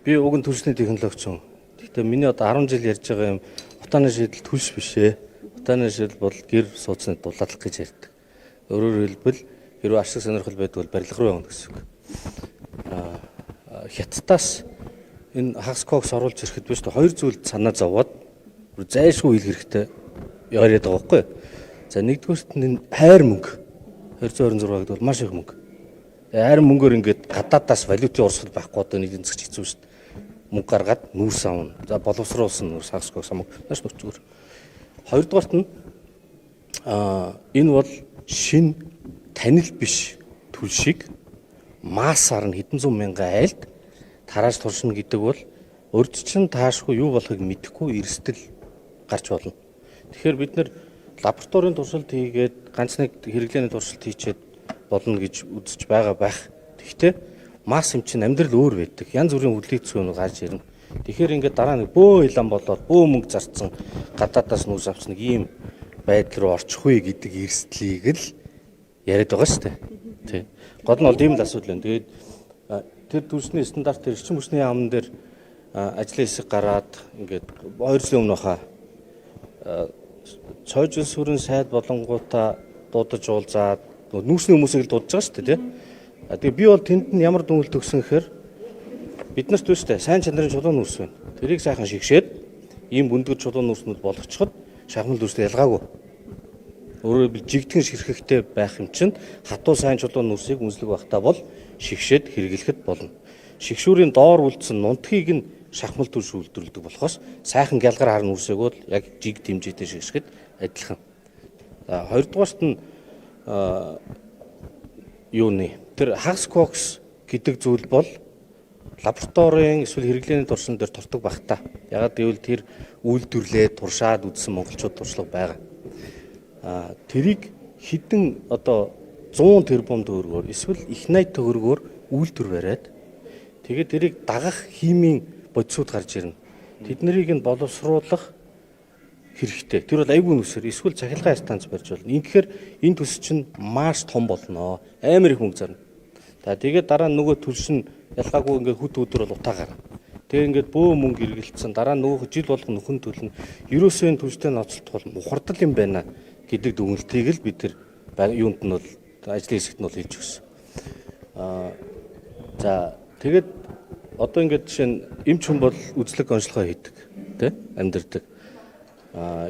Би уг нь түлшний технологич юм. Гэхдээ миний одоо 10 жил ярьж байгаа юм утааны шийдэл түлш биш ээ. Утааны шийдэл бол гэр сууцны дулаалах гэж ярьдаг. Өөрөөр хэлбэл, хэрвээ ашиг сонирхол байдаг бол барилга руу явна гэсэн үг. Хятадаас энэ хагас кокс оруулж ирэхэд биш хоёр зүйл санаа зовоод зайлшгүй хийх хэрэгтэй яриад байгаа байхгүй. За, нэгдүгээрт нь хайр мөнгө, 226 гэдэг бол маш их мөнгө. Хайр мөнгөөр ингээд гадаадаас валютын урсгал байхгүй, одоо нэг засгч хэцүү шүү дээ. Мөнгө гаргаад нүүрс авна. За, боловсруулсан нүүрс, хагас кокс мөнгө маш нүцгэр. Хоёрдугаарт нь энэ бол шин танил биш түлшийг массаар нь хэдэн зуун мянган айлд тарааж туршина гэдэг бол урьдчилан таашгүй, юу болохыг мэдэхгүй эрсдэл гарч болно. Тэгэхээр бид нар лабораторийн туршилт хийгээд, ганц нэг хэрэглээний туршилт хийчихэд болно гэж үзэж байгаа байх. Тэгэхдээ масс юм чинь амьдрал өөр байдаг. Янз бүрийн хүлээцүү юм гарч ирнэ. Тэгэхээр ингээд дараа нэг бөө илан болоод, бөө мөнгө зарцсан, гадаадаас нүүрс авсан нэг ийм байдал руу орчих вэ гэдэг эрсдлийг л яриад байгаа шүү дээ. Тий. Гол нь бол ийм л асуудал байна. Тэгээд тэр түлшний стандарт, тэр эрчим хүчний яамн дээр ажлын хэсэг гараад, ингээд 2 жилийн өмнө хаа цойжил сүрэн сайд болонгуудаа дуудаж уулзаад, нүүрсний хүмүүсийг л дуудаж байгаа шүү дээ, тий. Тэгээ би бол тэнд нь ямар дүгнэлт өгсөн гэхээр бид нарт биш үү, сайн чанарын чулуун нүүрс байна. Тэрийг сайхан шигшээд ийм бүндгэр чулуун нүүрснүүд болгочиход шахмал нүүрстэй ялгаагүй. Өөрөөр хэлбэл, жигдхэн ширхэхтэй байх юм чинь хатуу сайн чулуун нүүрсийг үнслэг байхдаа бол шигшээд хэрэглэхэд болно. Шигшүүрийн доор үлдсэн нунтгийг нь шахмал түлш үйлдвэрлэдэг болохоос сайхан гялгар хар нүүрсийг бол яг жиг хэмжээтэй шигшгэд адилхан. За, хоёрдугаарт нь юуны тэр хагас кокс гэдэг зүйл бол лабораторийн эсвэл хэрэглээний туршин дээр дордог байх та. Ягаад гэвэл тэр үйлдвэрлээд туршаад үзсэн монголчууд туршлага байгаа. Тэрийг хэдэн одоо 100 тэрбум төгрөгөөр эсвэл их 80 төгрөгөөр үйлдвэр бариад, тэгээд тэрийг дагах химийн бодисууд гарч ирнэ. Тэднийг нь боловсруулах хэрэгтэй. Тэр бол айгүй нүсэр эсвэл цахилгаан станц барьж болно. Ингэхээр энэ төс чинь маш том болно. Амар их мөнгө зарна. За, тэгээд дараа нь нөгөө түлш нь ялгаагүй ингээд хүд өдөр бол утаа гарна. Тэгээ ингээд бөө мөнгө эргэлцсэн, дараа нь нөгөө жил болгон нөхөн төлнө. Ерөөсөө энэ түлштэй ноцолдох бол мухардал юм байна гэдэг дүгнэлтийг л бид тэр юунд нь бол ажлын хэсэгт нь бол хэлж өгсөн. За, тэгээд одоо ингээд жишээ нь эмч хүн бол үзлэг онцлогоо хийдэг, тий, амьдардаг.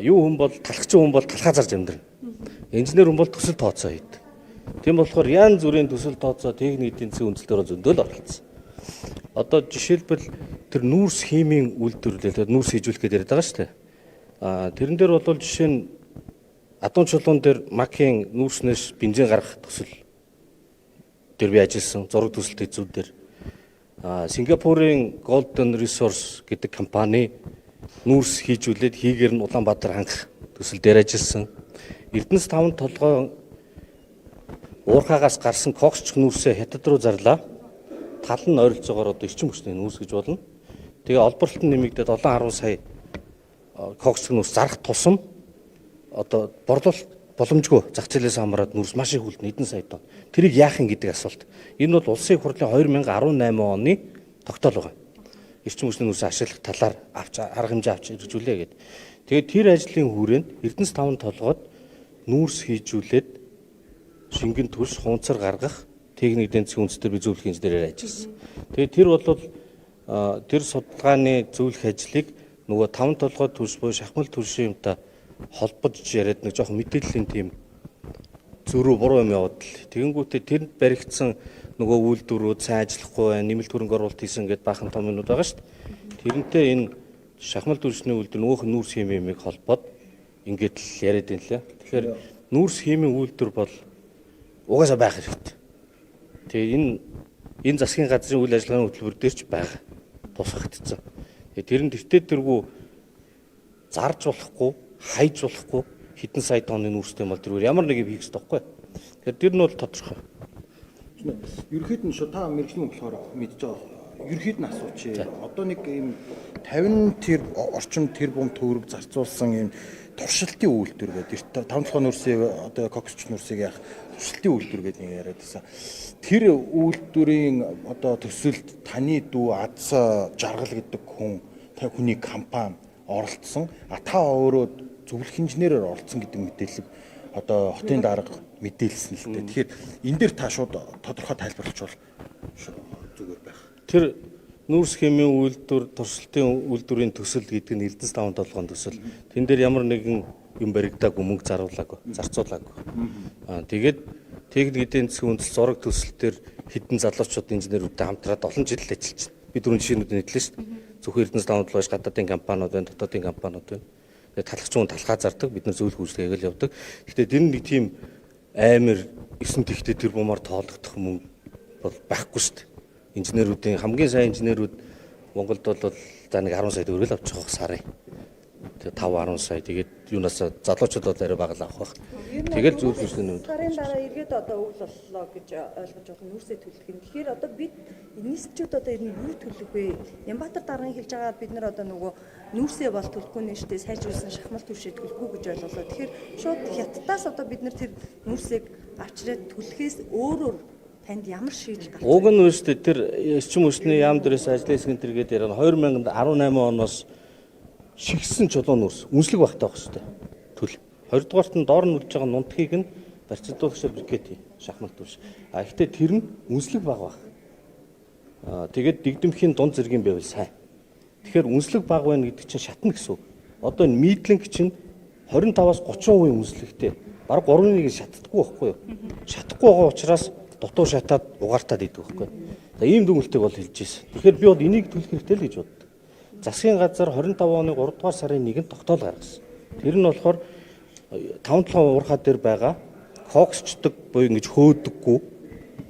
Юу хүн бол, талхчин хүн бол талхаа зарж амьдрна. Инженер хүн бол төсөл тооцоо хийдэг. Тийм болохоор янз бүрийн төсөл тооцоо, техник, эдийн засгийн үндэслэлээр зөндөл оролцсон. Одоо жишээлбэл, тэр нүүрс химийн үйлдвэрлэл, нүүрс хийжүүлэх гэдэг яриад байгаа шүү дээ. Тэрэн дээр бол жишээ нь адуун чулуун дээр макийн нүүрснээс бензин гаргах төсөл дээр би ажилласан, зураг төсөлт зүйн дээр. Сингапурын Golden Resource гэдэг компани нүүрс хийжүүлээд хийгээр нь Улаанбаатар хангах төсөл дээр ажилласан. Эрдэнэс таван толгой уурхаагаас гарсан коксч нүүрсээ хятад руу зарлаа. Тал нь ойролцоогоор одоо эрчим хүчний нүүрс гэж болно. Тэгээ олборлолт нь нэмэгдээд 7.10 сая коксч нүүрс зарах тусам одоо борлуулалт боломжгүй, зах зээлээс хамраад нүүрс маш их үлдэнэ, хэдэн сая тонн. Тэрийг яах юм гэдэг асуулт. Энэ бол улсын их хурлын 2018 оны тогтоол байгаа. Эрчим хүчний нүүрсээ ашиглах талаар авч арга хэмжээ авч хэрэгжүүлээ гэдэг. Тэгээд тэр ажлын хүрээнд Эрдэнэс таван толгойд нүүрс хийжүүлээд шингэн түлш хунцар гаргах техник эдийн засгийн үндэс дээр би зөвлөх инженерээр ажилласан. Тэгээд тэр бол тэр судалгааны зөвлөх ажлыг нөгөө таван толгой түлш буюу шахмал түлшийн юмтай холбож яриад нэг жоохон мэдээллийн тийм зөрүү, буруу юм яваад л. Тэгэнгүүтээ тэрэнд баригдсан нөгөө үйлдвэрүүд сайн ажиллахгүй байна, нэмэлт хөрөнгө оруулалт хийсэн гэдээ баахан том юмнууд байгаа шүү дээ. Тэрнтэй энэ шахмал түлшний үйлдвэр, нөгөөх нь нүүрс химийн юмыг холбоод ингээд л яриад байна лээ. Тэгэхээр нүүрс химийн үйлдвэр бол угаасаа байх хэрэгтэй. Тэгээ энэ засгийн газрын үйл ажиллагааны хөтөлбөр дээр ч байгаа. Тусгагдсан. Тэгээ тэр нь тэртээ тэргүй зарж болохгүй, хайж болохгүй хэдэн сая тонны нүүрстэй бол тэргээр ямар нэг юм хийх ёстой байхгүй. Тэгэхээр тэр нь бол тодорхой. Ерөнхийд нь шууд та мэргэжлийн болохоор мэдж байгаа Ерөнхийд нь асуучих. Одоо нэг ийм 50 тэр орчим тэрбум төгрөг зарцуулсан ийм туршилтын үйлдвэр гэдэг 5 толгой нүрсийг одоо коксч нүрсийг яах туршилтын үйлдвэр гэдэг нэг яриад байсан. Тэр үйлдвэрийн одоо төсөлд таны дүү Аз Жаргал гэдэг хүн та хүний компани оролцсон. А та өөрөө зөвлөх инженерээр оролцсон гэдэг мэдээлэл одоо хотын дарга мэдээлсэн л дээ. Тэгэхээр энэ дээр та шууд тодорхой тайлбарлавчвал зүгээр байх. Тэр нүүрс химийн үйлдвэр туршилтын үйлдвэрийн төсөл гэдэг нь Эрдэнэс таван толгойн төсөл. Тэн дээр ямар нэгэн юм баригдаагүй, мөнгө заруулаагүй, зарцуулаагүй. Аа тэгээд техник эдийн засгийн үндэс зураг төсөл дээр хэдэн залуучууд инженерүүдтэй хамтраад олон жил ажиллаж байна. Би дөрвөн жишээнүүд нийтлээ шүү дээ. Зөвхөн Эрдэнэс таван толгой биш гадаадын компаниуд байна, дотоодын компаниуд байна. Тэгээд талхч хүн талхаа зардаг, бид нар зөвлөх үйлчлэгийг л явдаг. Гэхдээ тэр нэг тийм амар 9 тэгтээ тэр бумаар тоологдох мөнгө бол байхгүй шүү дээ. Инженерүүдийн хамгийн сайн инженерүүд Монголд бол за нэг 10 сая төгрөг л авчих واخ сарын. Тэгээ 5 10 сая тэгээд юунаас залуучууд бол арай бага л авах байх. Тэгэл зөвлөх үйлчлэгийн сарын дараа эргээд одоо өвөл боллоо гэж ойлгож байна. Нүүрсээ төлөх юм. Тэгэхээр одоо бид нийслэлчүүд одоо ер нь юу төлөх вэ? Нямбатар даргын хэлж байгаа бид нар одоо нөгөө нүүрсээ бол төлөхгүй нэ штэ сайжруулсан шахмал түвшээ төлөхгүй гэж ойлголоо. Тэгэхээр шууд хятадаас одоо бид нар тэр нүүрсийг авчираад төлөхөөс өөрөөр танд ямар шийдэл гарч Уг нь үстэй тэр эрчим хүчний яам дээрээс ажлын хэсгэн тэргээд яриа 2018 оноос шигсэн чулуун нүрс үнслэг багтаа байх хэрэгтэй. Төл. Хоёрдугаарт нь доор нь үлж байгаа нунтгийг нь барьцдуулагчаар брикет хий. Шахмал түвш. А ихтэй тэр нь үнслэг бага байх. Аа тэгээд дэгдэмхийн дунд зэргийн байвал сайн. Тэгэхээр үнслэг бага байна гэдэг чинь шатна гэсэн үг. Одоо энэ мидлинг чинь 25-аас 30% үнслэгтэй. Бараг 3-1 шатдаггүй байхгүй юу? Шатахгүй байгаа учраас дутуу шатаад угаартаад идэг байхгүй юу? За ийм дүгнэлтийг бол хэлж ирсэн. Тэгэхээр би бол энийг төлөх хэрэгтэй л гэж боддог. Засгийн газар 25 оны 3 дугаар сарын 1-нд тогтоол гаргасан. Тэр нь болохоор 5 7 уурхаа дээр байгаа коксчдаг буюу ингэж хөөдөггүй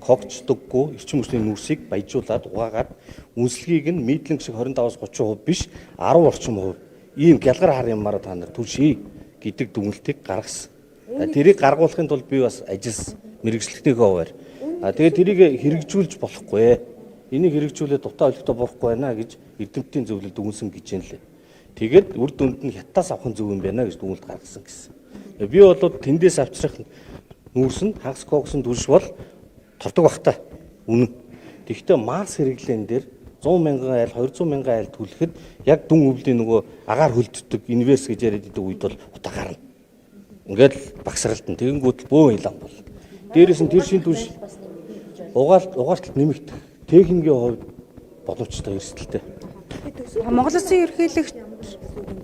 коксчдоггүй эрчим хүчний нүүрсийг баяжуулаад угаагаад үнслэгийг нь мидлинг шиг 25-аас 30% биш 10 орчим хувь ийм гялгар хар юмараа та нар түлшээ гэдэг дүгнэлтийг гаргасан. Тэрийг гаргуулахын тулд би бас ажилласан мэрэгжлэгтийнхээ хуваар. А тэгээд тэрийг хэрэгжүүлж болохгүй. Энийг хэрэгжүүлээд дутаа олигтой буурахгүй байна гэж эрдэмтдийн зөвлөл дүгнсэн гэж юм лээ. Тэгээд үр дүнд нь хятадаас авах нь зөв юм байна гэж дүгнэлт гаргасан гэсэн. Би бол тэндээс авчрах нүүрс нь хагас коксын түлш бол тордог бах та. Үнэн. Тэгэхдээ масс хэрэглээн дээр 100 мянган айл 200 мянган айл түлэхэд яг дүн өвлийн нөгөө агаар хөлддөг инверс гэж яриад идэг үед бол утаа гарна. Ингээд л багсралтан тэгэнгүүт л бөөн илан бол. Дээрээс нь тэр шин түлш угаалтал нэмэгдэх техникийн хувьд боломжтой эрсдэлтэй. Монгол Улсын ерөнхийлөгч юм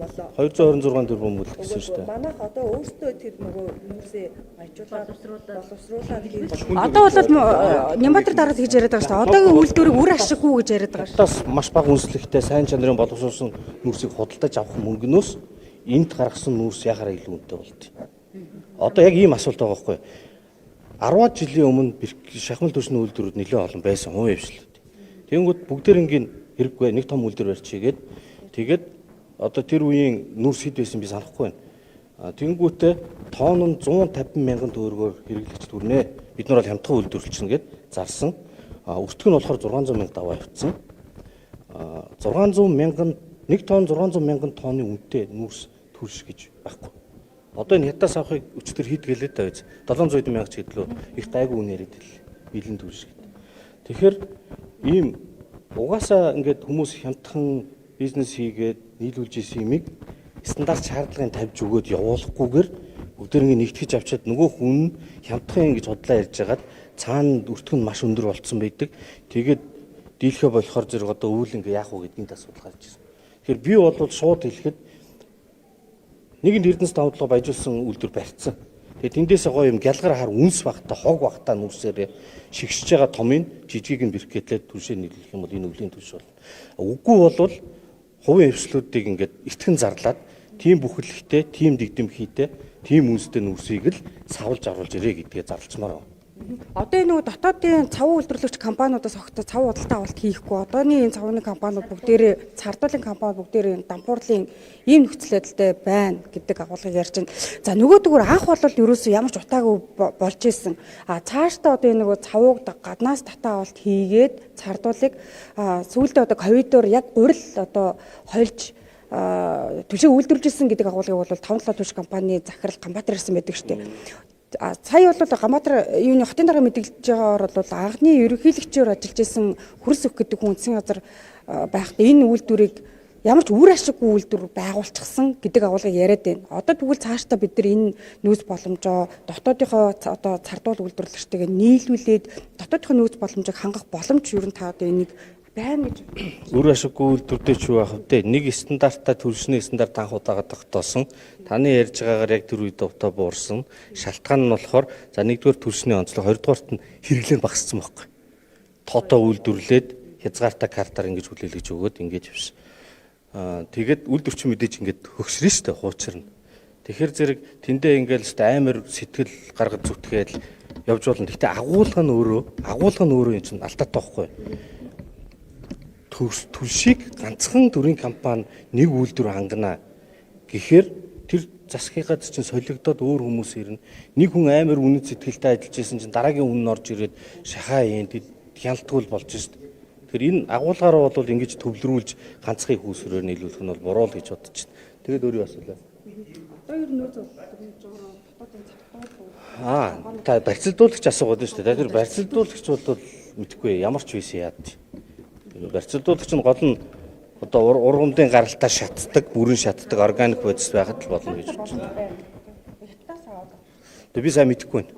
болоо. 226 тэрбум мөл гэсэн шүү дээ. Манайх одоо өөрсдөө тэр нөгөө нүүрсээ баяжуулаад боловсруулад хийж одоо бол Нямбатар дарга гэж яриад байгаа шүү дээ. Одоогийн үйлдвэрийг үр ашиггүй гэж яриад байгаа шүү. Хятадаас маш бага үнслэгтэй сайн чанарын боловсруулсан нүүрсийг худалдаж авах мөнгнөөс энд гаргасан нүүрс яхаараа илүү үнэтэй болд. Одоо яг ийм асуулт байгаа байхгүй юу? 10 жилийн өмнө шахмал түвшний үйлдвэрүүд нэлээд олон байсан хувийн хвшлүүд. Тэгэнгүүт бүгдээрингийн хэрэггүй нэг том үйлдвэр барьчихгээд тэгээд одоо тэр үеийн нүүрс хэд байсан би санахгүй байна. Тэгэнгүүтээ тоон нь 150 мянган төгрөгөөр хэрэглэгч түрнэ. Бид нар бол хямдхан үйлдвэрлэчихнэ гэд зарсан. Өртөг нь болохоор 600 мянга даваа явцсан. 600 мянган 1 тонн 600 мянган тонны үнэтэй нүүрс төрш гэж байхгүй. Одоо энэ хятадаас авахыг өчтөр хэд гэлээ та биз. 700 мянга ч гэдлөө их гайгүй үн яриад л бэлэн төрш гэд. Тэгэхээр ийм угаасаа ингээд хүмүүс хямдхан бизнес хийгээд нийлүүлж исэн юмыг стандарт шаардлагыг тавьж өгөөд явуулахгүйгээр бүгдээрээ нэгтгэж авчиад нөгөө хүн нь хямдхан ингэж худлаа ярьж хагаад цаана өртөг нь маш өндөр болцсон байдаг. Тэгээд дийлхэ болохоор зэрэг одоо өвөл ингээ яах вэ гэдгийг асуудал гарч ирсэн. Тэгэхээр би бол шууд хэлэхэд нэгэнд Эрдэнэс давдлага баяжуулсан үйлдвэр барьцсан. Тэгээд тэндээсээ гоё юм гялгар хар үнс багта хог багта нүрсээрээ шигшиж байгаа томын жижигийг нь бэрхгээтлээд түлшээ нийлүүлэх юм бол энэ өвлийн түлш болно. Үгүй болвол хувийн хвшлүүдийг ингээд итгэн зарлаад тийм бүхэлхтэй, тийм дэгдэмхийтэй, тийм үнстэй нүрсийг л савлж оруулж ирээ гэдгээ зарлцмаар байна. Одоо энэ нөгөө дотоодын цав үйлдвэрлэгч компаниудаас огт цав худалдаа авалт хийхгүй. Одооны энэ цавны компаниуд бүгдээрээ цардуулын компани бүгдээрээ энэ дампуурлын ийм нөхцөл байдалтай байна гэдэг агуулгыг ярьж байна. За нөгөөдгөр анх бол ерөөсөө ямар ч утаагүй болж исэн. А цаашдаа одоо энэ нөгөө цавууг гаднаас татаа авалт хийгээд цардуулыг сүүлдээ одоо ковидоор яг гурил одоо хольж түлшээ үйлдвэрлэжсэн гэдэг агуулгыг бол 5-7 түлш компани захирал Ганбаатар ирсэн байдаг шүү дээ. Сая бол Ганбаатар юуны хотын дарга мэдгэлж байгаагаар бол анхны ерөнхийлөгчөөр ажиллаж исэн Хөрс өх гэдэг хүн үндэсний газар байхдаа энэ үйлдвэрийг ямар ч үр ашиггүй үйлдвэр байгуулчихсан гэдэг агуулгыг яриад байна. Одоо тэгвэл цаашдаа бид нар энэ нөөц боломжоо дотоодынхоо одоо цардуул үйлдвэрлэгчтэйгээ нийлүүлээд дотоодынхоо нөөц боломжийг хангах боломж ер нь та одоо энийг байна гэж Үр ашиггүй үйлдвэр дээр ч юу байх вэ? Нэг стандартаа төлсний стандарт анх удаага тогтоосон. Таны ярьж байгаагаар яг тэр үед утаа буурсан. Шалтгаан нь болохоор за нэгдүгээр төлсний онцлог, хоёрдугаарт нь хэрэглээ нь багассан байхгүй. Тоотоо үйлдвэрлээд хязгаартай картаар ингэж хүлээлгэж өгөөд ингэж явсан. Тэгээд үйлдвэрчин мэдээж ингээд хөгшрөн штэ хуучирна. Тэгэхээр зэрэг тэндээ ингээл штэ амар сэтгэл гаргаж зүтгээл явж болно. Гэхдээ агуулга нь өөрөө юм чинь алдаатай байхгүй. Түлшийг ганцхан төрийн компани нэг үйлдвэр хангана гэхээр тэр засгийн газар чинь солигдоод өөр хүмүүс ирнэ. Нэг хүн амар үнэт сэтгэлтэй ажиллаж исэн чинь дараагийн хүн нь орж ирээд шахаа ийн хяналтгүй болж шít. Тэгэхээр энэ агуулгаараа бол ингэж төвлөрүүлж ганцхан их усрээр нийлүүлэх нь бол буруу л гэж бодож байна. Тэгээд өөр юу асуулаа? Одоо ер нь нөөц боломжоор дотоодын цардуул Та барьцалдуулагч асуугаад байна шүү дээ. Тэр барьцалдуулагч бол мэдэхгүй ямар ч виз яад. Барьцалдуулагч нь гол нь одоо ургамлын гаралтаа шатдаг, бүрэн шатдаг органик бодис байхад л болно гэж бодож байна. Хятадаас аваад. Тэгээ би сайн мэдэхгүй байна.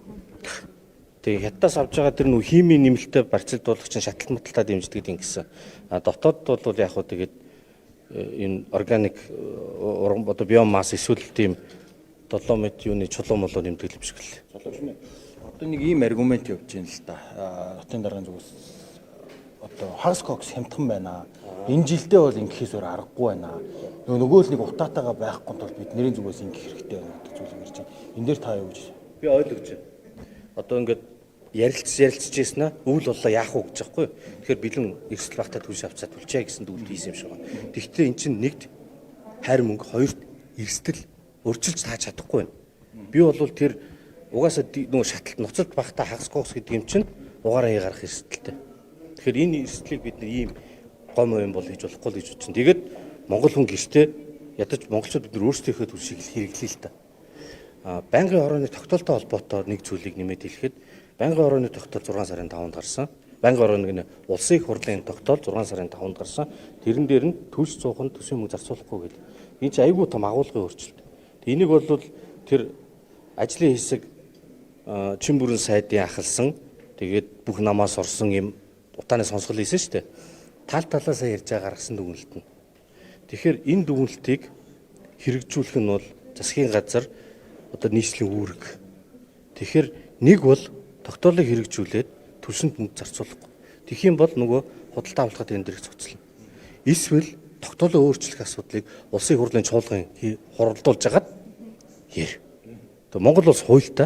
Тэгээ хятадаас авч байгаа тэр нүү химийн нэмэлттэй барьцалдуулагч нь шатлалт маталтаа дэмждэг юм гэсэн. А дотоодд бол яг хуу тэгээд энэ органик ургам одоо биомасс эсвэл тийм долоомет юуны чулуу молоо нэмдэг юм шиг л. Одоо нэг ийм аргумент явж байна л да. Хотын даргын зүгээс одоо хагас кокс хямдхан байна. Энэ жилдээ бол ингэхээс өөр аргагүй байна. Нөгөө л нэг утаатайгаа байхгүй тул бидний зүгээс ингэх хэрэгтэй байна гэдэг зүйлийг ярьж байна. Энэ дээр та юу гэж? Би ойлгож байна. Одоо ингээд ярилцж ийсэн аа өвөл боллоо яах вэ гэж байхгүй юу? Тэгэхээр бэлэн эрсдэл багтаа түлш авцаа түлчээ гэсэн дүгнэлт хийсэн юм шиг байна. Тэгвэл эн чинь нэгт хайр мөнгө, хоёрт эрсдэл өөрчилж тааж чадахгүй байна. Би бол тэр угаасаа нөгөө шаталт ноцолт багтаа хагас кокс гэдэг юм чинь угаараа хий гарах эрсдэлтэй. Тэгэхээр энэ эрсдлийг бид нар ийм гом юм бол хийж болохгүй л гэж бодсон. Тэгээд монгол хүн гэртээ ядаж монголчууд бид нар өөрсдийнхөө түлшийг л хэрэглэе л та. Байнгын хорооны тогтоолтой холбоотой нэг зүйлийг нэмээд хэлэхэд байнгын хорооны тогтоол 6 сарын 5-нд гарсан. Байнгын хорооны нэг улсын их хурлын тогтоол 6 сарын 5-нд гарсан. Тэрэн дээр нь төлс цуухан төсвийн мөнгө зарцуулахгүй гэдэг. Энэ чинь айгүй том агуулгын өөрчлөлт. Энийг бол тэр ажлын хэсэг чин бүрэн сайдын ахалсан тэгээд бүх намаас орсон юм утааны сонсгол хийсэн шүү дээ. Тал талаасаа ярьж байгаа гаргасан дүгнэлт нь. Тэгэхээр энэ дүгнэлтийг хэрэгжүүлэх нь бол засгийн газар одоо нийслэлийн үүрэг. Тэгэхээр нэг бол тогтоолыг хэрэгжүүлээд түлшинд мөнгө зарцуулахгүй. Тэгэх юм бол нөгөө худалдаа авалтад энэ дэрх цуцлана. Эсвэл тогтоолын өөрчлөх асуудлыг улсын хурлын чуулган хуралдуулж хагаад яар. Монгол улс хуультай.